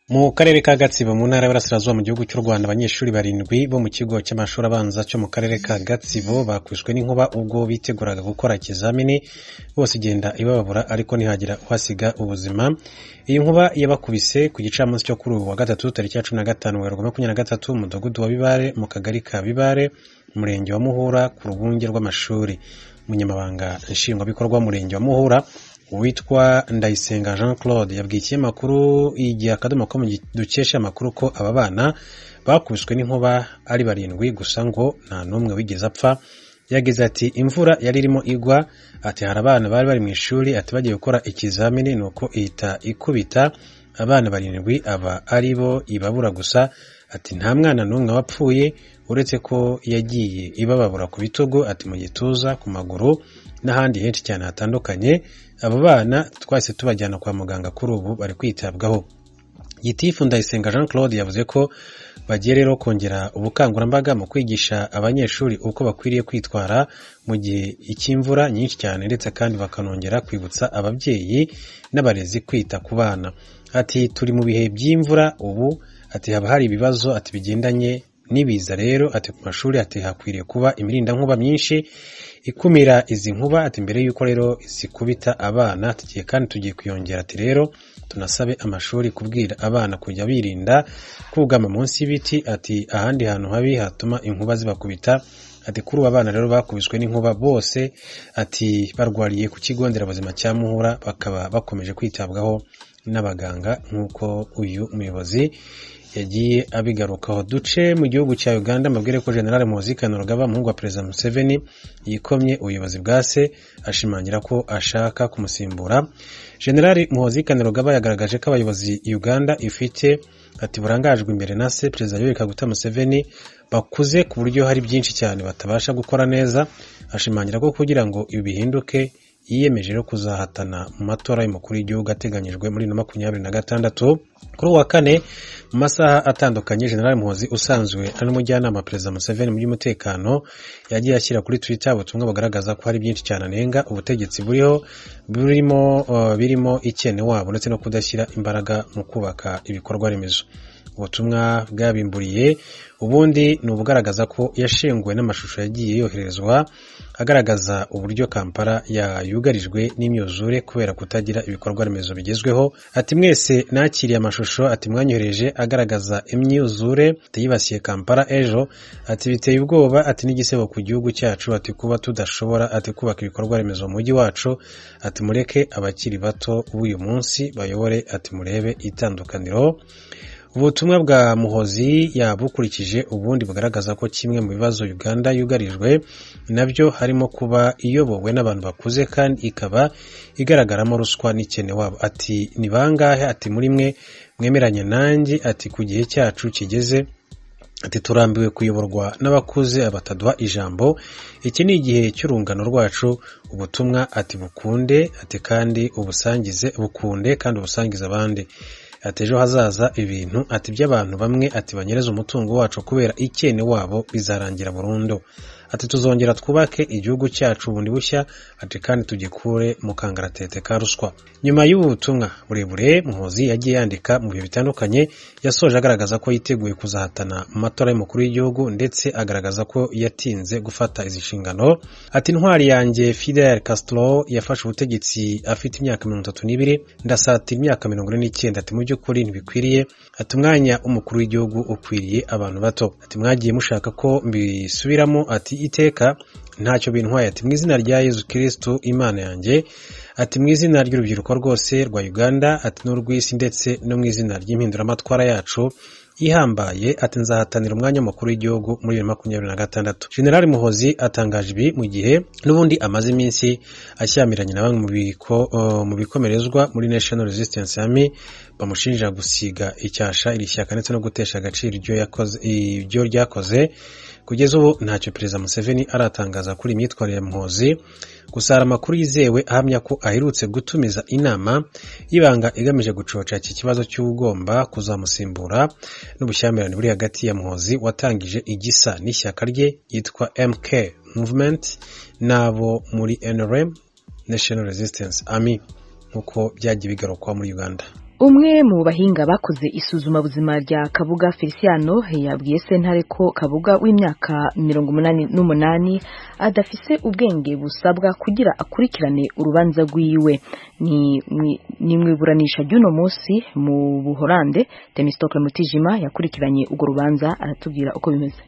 Mu karere ka Gatsibo mu ntara y'Iburasirazuba mu gihugu cy'u Rwanda, abanyeshuri 7 bo mu kigo cy'amashuri abanza cyo mu karere ka Gatsibo bakubiswe n'inkuba ubwo biteguraga gukora ikizamini, bose igenda ibababura ariko ntihagira uhasiga ubuzima. Iyi nkuba yabakubise ku gicamunsi cyo kuri uyu wa gatatu tariki ya 15 Werurwe 2023 mu mudugudu wa Bibare mu kagari ka Bibare, umurenge wa Muhura, ku rwunge rw'amashuri. Umunyamabanga nshingwabikorwa w'umurenge wa Muhura witwa Ndayisenga Jean Claude yabwiye ikinyamakuru Igihe akadomo com dukesha amakuru ko aba bana bakubiswe n'inkuba ari 7 gusa ngo nta n'umwe wigeze apfa. Yagize ati imvura yari irimo igwa, ati hari abana bari bari mu ishuri, ati bagiye gukora ikizamini nuko ihita ikubita abana 7 aba ari bo ibabura gusa, ati nta mwana n'umwe wapfuye uretse ko yagiye ibababura ku bitugu, ati mu gituza, ku maguru n'ahandi henshi cyane hatandukanye. Abo bana twahise tubajyana kwa muganga, kuri ubu bari kwitabwaho. Gitifu Ndayisenga Jean Claude yavuze ko bagiye rero kongera ubukangurambaga mu kwigisha abanyeshuri uko bakwiriye kwitwara mu gihe cy'imvura nyinshi cyane, ndetse kandi bakanongera kwibutsa ababyeyi n'abarezi kwita ku bana. Ati turi mu bihe by'imvura ubu, ati haba hari ibibazo ati bigendanye n'ibiza, rero ati ku mashuri ati hakwiriye kuba imirindankuba myinshi ikumira izi nkuba, ati mbere yuko rero zikubita abana, tugiye kandi tugiye kuyongera, ati rero tunasabe amashuri kubwira abana kujya birinda kugama munsi y'ibiti, ati ahandi hantu habi hatuma inkuba zibakubita. Ati kuri ubu abana rero bakubiswe n'inkuba bose ati barwariye ku kigo nderabuzima cya Muhura, bakaba bakomeje kwitabwaho n'abaganga nk'uko uyu muyobozi yagiye abigarukaho. Duce mu gihugu cya Uganda mbabwire ko General Muhoozi Kainerugaba, umuhungu wa Perezida Museveni, yikomye ubuyobozi bwa se ashimangira ko ashaka kumusimbura. General Muhoozi Kainerugaba yagaragaje ko abayobozi Uganda ifite ati burangajwe imbere na se Perezida Yoweri Kaguta Museveni bakuze ku buryo hari byinshi cyane batabasha gukora neza. Ashimangira ko kugira ngo ibi bihinduke yiyemeje rero kuzahatana mu matora y'umukuru w'igihugu ateganyijwe muri 2026. Kuri uwa kane mu masaha atandukanye, General Muhoozi usanzwe ari n'umujyanama Perezida Museveni mu by'umutekano yagiye ashyira kuri Twitter ubutumwa bugaragaza ko hari byinshi cyane anenga ubutegetsi buriho birimo ikene wabo ndetse no kudashyira imbaraga mu kubaka ibikorwa remezo. Ubutumwa bwabimburiye ubundi ni ubugaragaza ko yashenguwe n'amashusho yagiye yoherezwa agaragaza uburyo Kampala yugarijwe n'imyuzure kubera kutagira ibikorwa remezo bigezweho. Ati mwese nakiriye amashusho ati mwanyohereje agaragaza imyuzure yibasiye Kampala ejo, ati biteye ubwoba, ati n'igisebo ku gihugu cyacu, ati kuba tudashobora ati kubaka ibikorwa remezo mu mujyi wacu, ati mureke abakiri bato b'uyu munsi bayobore, ati murebe itandukaniro. Ubutumwa bwa Muhoozi yabukurikije ubundi bugaragaza ko kimwe mu bibazo Uganda yugarijwe nabyo harimo kuba iyobowe n'abantu bakuze kandi ikaba igaragaramo ruswa n'ikene wabo. Ati ni bangahe ati muri mwe mwemeranya nanjye ati ku gihe cyacu kigeze, ati turambiwe kuyoborwa n'abakuze abataduha ijambo, iki ni igihe cy'urungano rwacu. Ubutumwa ati bukunde ati kandi ubusangize, bukunde kandi ubusangize abandi. Ati ejo hazaza ibintu ati by'abantu bamwe ati banyereza umutungo wacu kubera ikene wabo bizarangira burundu. Ati tuzongera twubake igihugu cyacu bundi bushya, ati kandi tugikure mu kangaratete ka ruswa. Nyuma y'ubu butumwa burebure Muhoozi yagiye yandika mu bihe bitandukanye, yasoje agaragaza ko yiteguye kuzahatana mu matora y'umukuru w'igihugu, ndetse agaragaza ko yatinze gufata izi nshingano. Ati intwari yanjye Fidel Castro yafashe ubutegetsi afite imyaka 32, ndasatira imyaka 49, ati mu by'ukuri ntibikwiriye, ati umwanya w'umukuru w'igihugu ukwiriye abantu bato, ati mwagiye mushaka ko mbisubiramo, ati iteka ntacyo bintwaye, ati mu izina rya Yezu Kristo Imana yanjye, ati mu izina ry'urubyiruko rwose rwa Uganda, ati n'urw'isi ndetse no mu izina ry'impinduramatwara yacu ihambaye, ati nzahatanira umwanya mukuru w'igihugu muri 2026. General Muhoozi atangaje ibi mu gihe n'ubundi amaze iminsi ashyamiranye na bamwe mu bikomerezwa muri National Resistance Army bamushinja gusiga icyasha iri shyaka ndetse no gutesha agaciro ibyo ryakoze. Kugeza ubu ntacyo Perezida Museveni aratangaza kuri imyitwarire ya Muhoozi, gusa hari amakuru yizewe ahamya ko aherutse gutumiza inama y'ibanga igamije gucoca iki kibazo cy'ugomba kuzamusimbura n'ubushyamirane buri hagati ya Muhoozi watangije igisa n'ishyaka rye yitwa MK Movement n'abo muri NRM National Resistance Army nk'uko byagiye bigarukwa muri Uganda. Umwe mu bahinga bakoze isuzumabuzima rya Kabuga Feliciano yabwiye sentare ko Kabuga w'imyaka 88 adafise ubwenge busabwa kugira akurikirane urubanza rwiwe. Ni mwiburanisha ry'uno munsi mu Buholande. Temistocle Mutijima yakurikiranye urwo rubanza, aratubwira uko bimeze.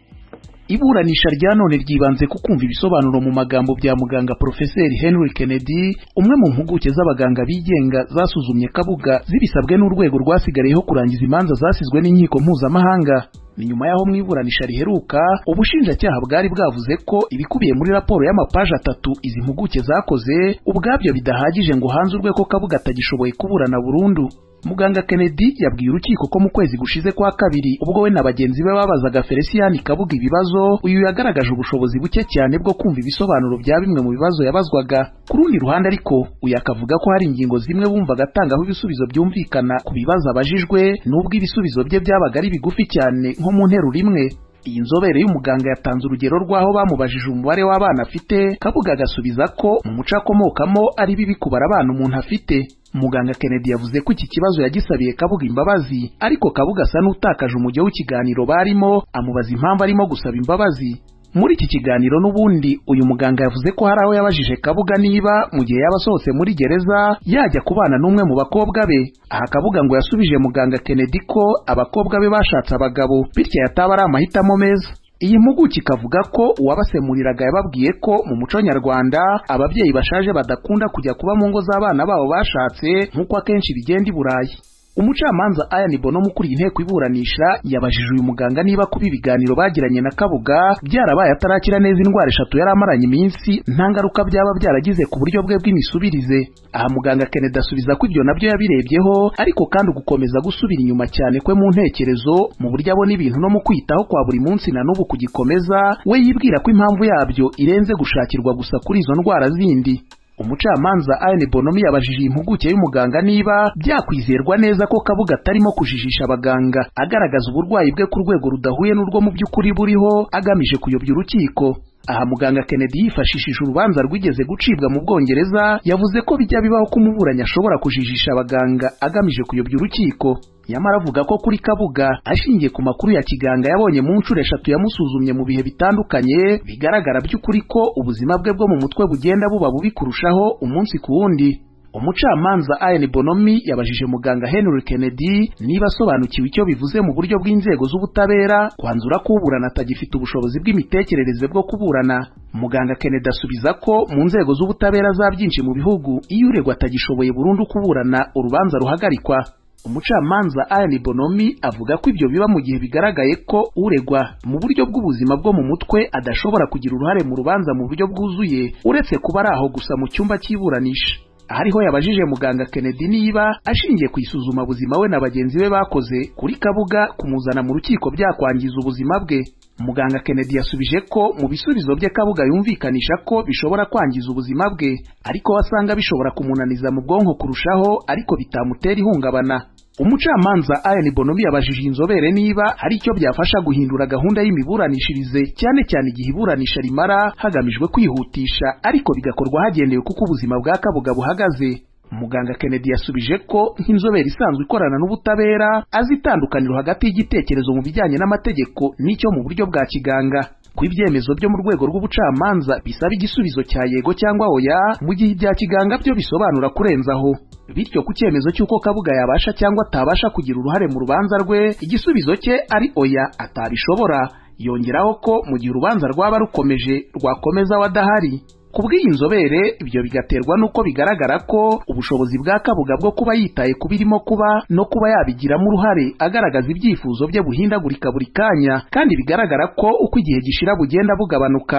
Iburanisha rya none ryibanze ku kumva ibisobanuro mu magambo bya muganga Profeseri Henry Kennedy, umwe mu mpuguke z'abaganga bigenga zasuzumye Kabuga zibisabwe n'urwego rwasigariyeho kurangiza imanza zasizwe n'inkiko mpuzamahanga. Ni nyuma y'aho mu iburanisha riheruka ubushinjacyaha bwari bwavuze ko ibikubiye muri raporo y'amapaji 3 izi mpuguke zakoze ubwabyo bidahagije ngo hanzurwe ko Kabuga atagishoboye kuburana burundu. Muganga Kennedy yabwiye urukiko ko mu kwezi gushize kwa kabiri, ubwo we na bagenzi be babazaga Felician Kabuga ibibazo, uyu yagaragaje ubushobozi buke cyane bwo kumva ibisobanuro bya bimwe mu bibazo yabazwaga. Ku rundi ruhande ariko, uyu akavuga ko hari ingingo zimwe bumvaga atangaho ibisubizo byumvikana ku bibazo abajijwe, nubwo ibisubizo bye byabaga ari bigufi cyane nko mu nteruro imwe. Iyi nzobere y'umuganga yatanze urugero rw'aho bamubajije umubare w'abana afite, Kabuga agasubiza ko mu muco akomokamo ari bibi kubara abana umuntu afite. Muganga Kennedy yavuze ko iki kibazo yagisabiye Kabuga imbabazi, ariko Kabuga asa n'utakaje umujyo w'ikiganiro barimo, amubaza impamvu arimo gusaba imbabazi. Muri iki kiganiro n'ubundi uyu muganga yavuze ko hari aho yabajije Kabuga niba mu gihe yaba asohotse muri gereza yajya kubana n'umwe mu bakobwa be. Aha Kabuga ngo yasubije muganga Kennedy ko abakobwa be bashatse abagabo, bityo yataba ari amahitamo meza. Iyi mpuguke ikavuga ko uwabasemuriraga yababwiye ko mu muco nyarwanda ababyeyi bashaje badakunda kujya kuba mu ngo z'abana babo bashatse nk'uko akenshi bigenda i Burayi. Umucamanza Ian Bono ukuriye inteko iburanisha yabajije uyu muganga niba kuba ibiganiro bagiranye na Kabuga byarabaye atarakira neza indwara 3 yari amaranye iminsi nta ngaruka byaba byaragize ku buryo bwe bw'imisubirize. Aha muganga Kennedy asubiza ko ibyo nabyo yabirebyeho, ariko kandi ugukomeza gusubira inyuma cyane kwe mu ntekerezo, mu buryo abona ibintu no mu kwitaho kwa buri munsi na n'ubu kugikomeza, we yibwira ko impamvu yabyo irenze gushakirwa gusa kuri izo ndwara zindi. Umucamanza Ian Bonomi yabajije impuguke y'umuganga niba byakwizerwa neza ko Kabuga atarimo kujijisha abaganga agaragaza uburwayi bwe ku rwego rudahuye n'urwo mu by'ukuri buriho, agamije kuyobya urukiko. Aha muganga Kennedy yifashishije urubanza rwigeze gucibwa mu Bwongereza, yavuze ko bijya bibaho ko umuburanyi ashobora kujijisha abaganga agamije kuyobya urukiko. Nyamara avuga ko kuri Kabuga, ashingiye ku makuru ya kiganga yabonye mu nshuro 3 yamusuzumye mu bihe bitandukanye, bigaragara by'ukuri ko ubuzima bwe bwo mu mutwe bugenda buba bubi kurushaho umunsi ku wundi. Umucamanza Ian Bonomi yabajije muganga Henry Kennedy niba asobanukiwe icyo bivuze mu buryo bw'inzego z'ubutabera kwanzura ko uburana atagifite ubushobozi bw'imitekerereze bwo kuburana. Muganga Kennedy asubiza ko mu nzego z'ubutabera za byinshi mu bihugu, iyo uregwa atagishoboye burundu kuburana, urubanza ruhagarikwa. Umucamanza Ian Bonomi avuga ko ibyo biba mu gihe bigaragaye ko uregwa mu buryo bw'ubuzima bwo mu mutwe adashobora kugira uruhare mu rubanza mu buryo bwuzuye, uretse kuba ari aho gusa mu cyumba cy'iburanisha. Hariho yabajije muganga Kennedy niba ashingiye ku isuzuma buzima we na bagenzi be bakoze kuri Kabuga kumuzana mu rukiko byakwangiza ubuzima bwe. Muganga Kennedy yasubije ko mu bisubizo bye Kabuga yumvikanisha ko bishobora kwangiza ubuzima bwe, ariko wasanga bishobora kumunaniza mu bwonko kurushaho, ariko bitamutera ihungabana. Umucamanza Ian Bonomi yabajije inzobere niba hari icyo byafasha guhindura gahunda y'imiburanishirize, cyane cyane igihe iburanisha rimara hagamijwe kwihutisha, ariko bigakorwa hagendewe kuko ubuzima bwa Kabuga buhagaze. Muganga Kennedy yasubije ko nk'inzobere isanzwe ikorana n'ubutabera azi itandukaniro hagati y'igitekerezo mu bijyanye n'amategeko n'icyo mu buryo bwa kiganga, ko ibyemezo byo mu rwego rw'ubucamanza bisaba igisubizo cya yego cyangwa oya, mu gihe ibya kiganga byo bisobanura kurenzaho. Bityo ku cyemezo cy'uko Kabuga yabasha cyangwa atabasha kugira uruhare mu rubanza rwe, igisubizo cye ari oya, atabishobora. Yongeraho ko mu gihe urubanza rwaba rukomeje rwakomeza wadahari. Ku bw'iyi nzobere, ibyo bigaterwa n'uko bigaragara ko ubushobozi bwa Kabuga bwo kuba yitaye ku birimo kuba no kuba yabigiramo uruhare agaragaza ibyifuzo bye buhindagurika buri kanya, kandi bigaragara ko uko igihe gishira bugenda bugabanuka.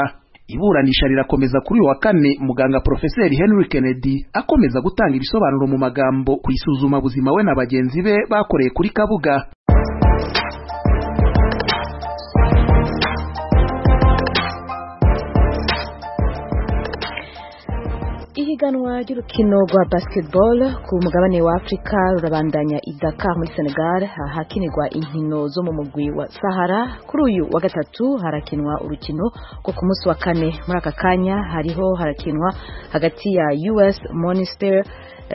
Iburanisha rirakomeza kuri uyu wa kane, muganga Profeseri Henry Kennedy akomeza gutanga ibisobanuro mu magambo ku isuzuma buzima we na bagenzi be bakoreye kuri Kabuga. Ihiganwa ry'urukino rwa basketball ku mugabane wa Afrika rurabandanya i Dakar muri Senegal, ahakinirwa inkino zo mu mugwi wa Sahara. Kuri uyu wa gatatu harakinwa urukino rwo ku munsi wa kane. Muri aka kanya hariho harakinwa hagati ya US Monastir